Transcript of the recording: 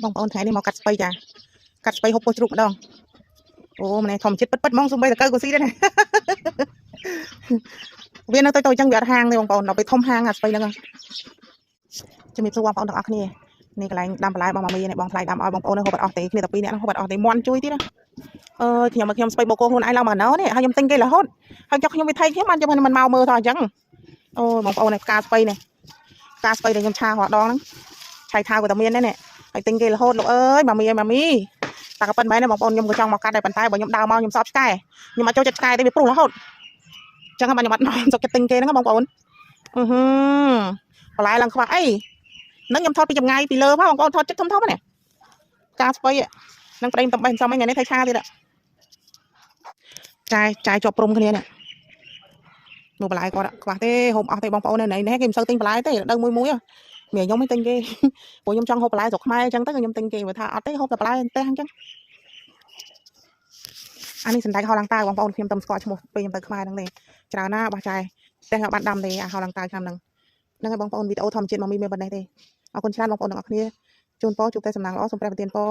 បងប្អូនថ្ងៃនេះមកកាត់ស្ពៃចាកាត់ស្ពៃហូបពោះជ្រូកម្ដងអូម្នេះធម្មជាតិពិតពិតហ្មងសំបីតកៅក៏ស៊ីដែរណាវានៅតូចតូចអញ្ចឹងវាអត់ហាងទេបងប្អូនដល់ពេលធំហាងអាស្ពៃហ្នឹងជំរាបសួរបងប្អូនទាំងអស់គ្នានេះកន្លែងដាំបន្លែបងម៉ាមីនេះបងថ្លៃដាំឲ្យបងប្អូននេះហូបអត់អស់ទេគ្នាតែពីរនាក់ហ្នឹងហូបអត់អស់ទេមន់ជួយទៀតណាអើយខ្ញុំខ្ញុំស្ពៃបូកគោខ្លួនឯងឡើងមកណោនេះហើយខ្ញុំទិញគេរហូតហើយចុះខ្ញុំវិថីខ្ញុំបានខ្ញុំមិនមកមើលថោះអញ្ចឹងអូបងប្អូននេះផ្កាស្ពៃនេះផ្កាស្ពៃដែលខ្ញុំឆារាល់ដងហ្នឹងឆៃថាវក៏តែមានដែរនេះហើយទិញគេរហូតលោកអើយម៉ាមីអើយម៉ាមីតែក៏ប៉ុន្មានដែរបងប្អូនខ្ញុំក៏ចង់មកកាត់ដែរប៉ុន្តែបើខ្ញុំដើរមកខ្ញុំសប់ឆ្កែខ្ញុំអត់ចូលចិត្តឆ្កែទេវាព្រុសរហូតអញ្ចឹងបាទខ្ញុំអត់មកសុខចិត្តទិញគេហ្នឹងបងប្អូនអឺហឺបន្លែឡើងខ្វះអីហ្នឹងខ្ញុំថតពីចម្ងាយពីលើផងបងប្អូនថតចិត្តធំធំហ្នឹងផ្កាស្ពៃហ្នឹងប្តីតំបេះសំថ្ងៃនេះថៃឆាទៀតចាយចាយជាប់ព្រំគ្នានេះមកបន្លែគាត់ខ្វះទេហូបអស់ទេបងប្អូននេះនេះគេមិនសូវទិញបន្លែទេដឹងមួយមួយមានខ្ញុំមិនទិញគេព្រោះខ្ញុំចង់ហូបបន្លែស្រុកខ្មែរអញ្ចឹងទៅខ្ញុំទិញគេបើថាអត់ទេហូបតែបន្លែផ្ទះអញ្ចឹងអានេះសណ្តែកហោឡើងតៅបងប្អូនខ្ញុំតំស្គាល់ឈ្មោះពេលខ្ញុំទៅខ្មែរហ្នឹងទេច្រើនណាស់បោះចាយផ្ទះបានដាំទេអាហោឡើងតៅឆ្នាំហ្នឹងហ្នឹងហើយបងប្អូនវីដេអូធម្មជាតិមកមីមានប៉ុណ្ណេះទេអរគុណច្រើនបងប្អូនទាំងអស់គ្នាជូនពរជួបតែសំណាងល្អសូមព្រះប្រទានពរ